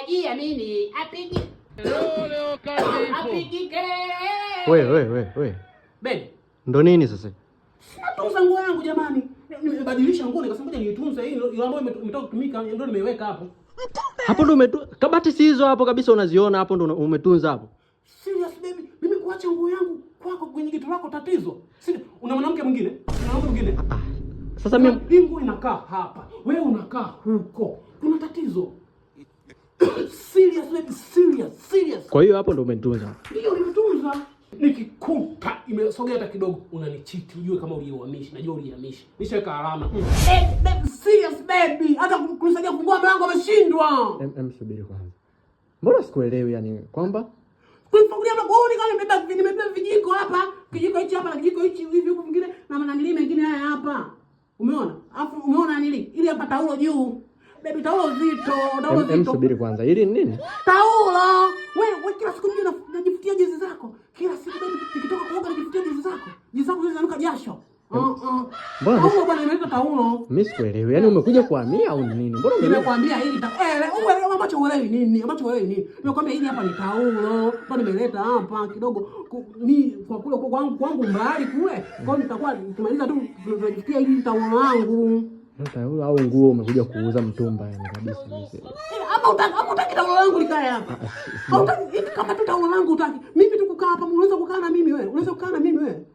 Ajiamini, apigi apigike. We, we, we, we. Baby, Ndo nini sasa? Natunza nguo yangu jamani. Nimebadilisha nguo nikasema ngoja niitunze hii ile ambayo imetoka kutumika ndio nimeiweka hapo. Hapo ndo kabati si hizo hapo kabisa unaziona hapo ndo umetunza hapo. Serious baby, mimi kuacha nguo yangu kwako kwenye kitu lako tatizo. Si una mwanamke mwingine? Una mwanamke mwingine? Sasa mimi hii nguo inakaa hapa. Wewe unakaa huko. Kuna tatizo. Serious baby, serious, serious. Kwa hiyo hapo ndo umetunza. Ndio nimetunza. Nikikuta imesogea hata kidogo unanichiti, ujue kama uliihamisha. Najua uliihamisha. Nishaweka alama. Baby, baby, serious baby. Hata kunisaidia kufungua mlango ameshindwa. Em, subiri kwanza. Mbona sikuelewi yani kwamba kunifungulia mlango wewe ni kama nimebeba vijiko hapa, kijiko hichi hapa na kijiko hichi hivi huku vingine na mananili mengine haya hapa. Umeona? Alafu umeona nili? Ili hapa taulo juu. Baby, taulo zito, taulo Em, zito. subiri kwanza. Hili ni nini? Taulo. Wewe kila siku mimi najifutia jezi zako. Kila siku baby nikitoka kuoga najifutia jezi zako. Jezi zako zinanuka jasho. Mbona Taulo bwana inaitwa taulo. Mimi sikuelewi. Yaani umekuja kuhamia au ni nini? Mbona Nimekwambia hili uelewi ambacho uelewi nini? Ambacho uelewi nini? Nimekwambia hili hapa ni taulo. Bado nimeleta hapa kidogo ni kwa kule kwa kwangu mbali kule. Kwa hiyo nitakuwa nikimaliza tu tunajifutia hili taulo langu. Taulo au nguo umekuja kuuza mtumba yani kabisa mimi sielewi. Ama utaki ama utaki taulo langu likae hapa. Au utaki kama tu taulo langu utaki. Mimi tu kukaa hapa, unaweza kukaa na mimi wewe. Unaweza kukaa na mimi wewe.